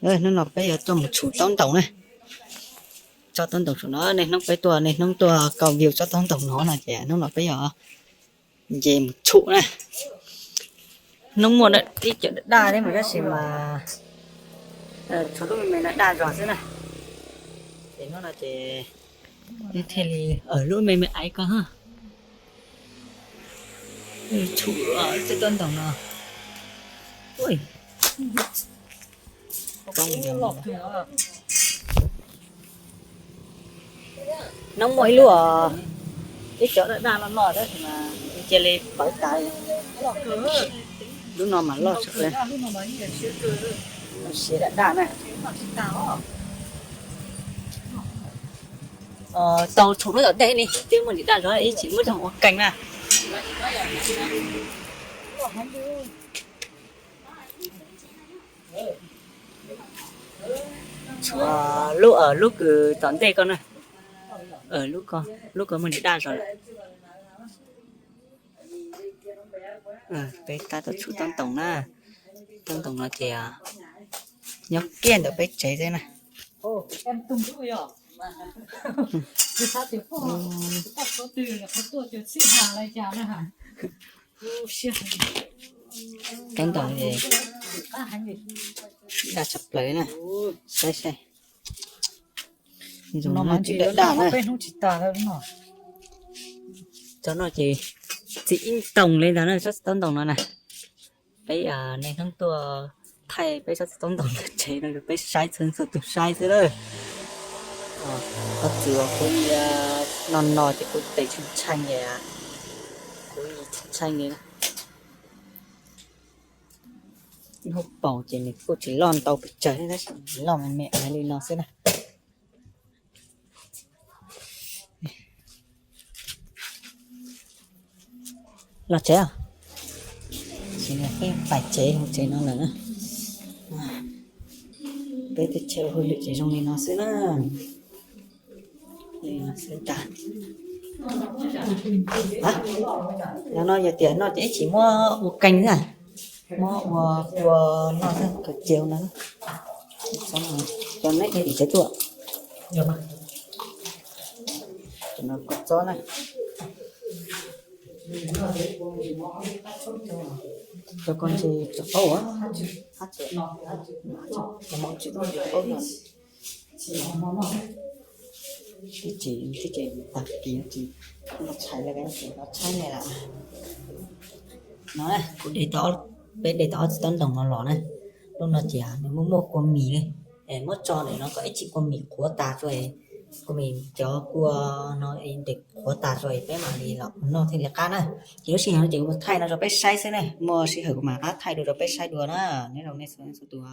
Hnub no peb yuav tuaj mus tshum taub ntoos na. Tsob taub ntoos saum no, niaj hnub peb tuaj, niaj hnub tuaj kauj view tsob taub ntoos no no ces hnub no peb yuav nce mus tshum na. Hnub muaj ib cov daj daj thiab mas tab sis mas tshuav lub me me no daj zog xwb na. Ces hnub no ces thiaj li lub me me aiv ko tshum tsob taub ntoos no. Hnub muaj ib lub, ib cov daj daj loj loj tab sis mas cia li pawv tas. Lub no mas loj tshaj plaws. Siav daj daj na. Tau tshum lub tom ntej ni, twb muaj ntim daj zog ib tsis muab coj ua keeg na. Tshuav lub, lub kws tom ntej ko na. Lub ko, lub ko muaj ntim daj zog lawm. Peb tab tom tshum taub ntoos na. Taub ntoos no ces nyob kiag ntawm peb tsev xwb na. Taub ntoos es daj tshaj plaws na. Saib saib. Zoo no mas tsis daj daj na. Tsob no ces txiv ib ntoos li ntag na, tsob txiv taub ntoos no na. Peb niaj hnub tuaj thaij peb tsob txiv taub ntoos ntawm tsev no rau peb saib txhua txhua tus saib xwb lawm. Koj txiv uas kuv no no ces kuv tes tshee tshee li, kuv tshee tshee li na. Ib hauv paus ces nws kuj tsis loj ntau pes tsawg tab sis loj me me li no xwb na. Los tsev, peb pais tsev, tsev no lawm na. Peb teb chaws ua hauj lwm ces zoo li no xwb na. Nim no yog tias noj ces ib chim muab ua keeg na, muab ua kua noj xwb, khaws cia no. Cov neb tim tsev tuaj, no kua txob na. Cov ko ntshe tsis qaub, tsis qaub no. Tib tsis, tib tsis tag kis tsis los tshais li, los tshais li lawm. No kuv de tau, peb de tau ob txiv taub ntoos no los na. Lub no ces nws muaj muaj kua mis li, muab tso ntawm no kom ib chim kua mis qhuav tas tso, kua mis cov kua no ntes qhuav tas tso peb mam li los noj thiaj li qab na. Ces lub sij hawm no ces kuv thaij no rau peb saib xwb na, muaj sij hawm kuv mam rov qab thaij dua rau peb saib dua na. Nyob zoo nej txhua tus.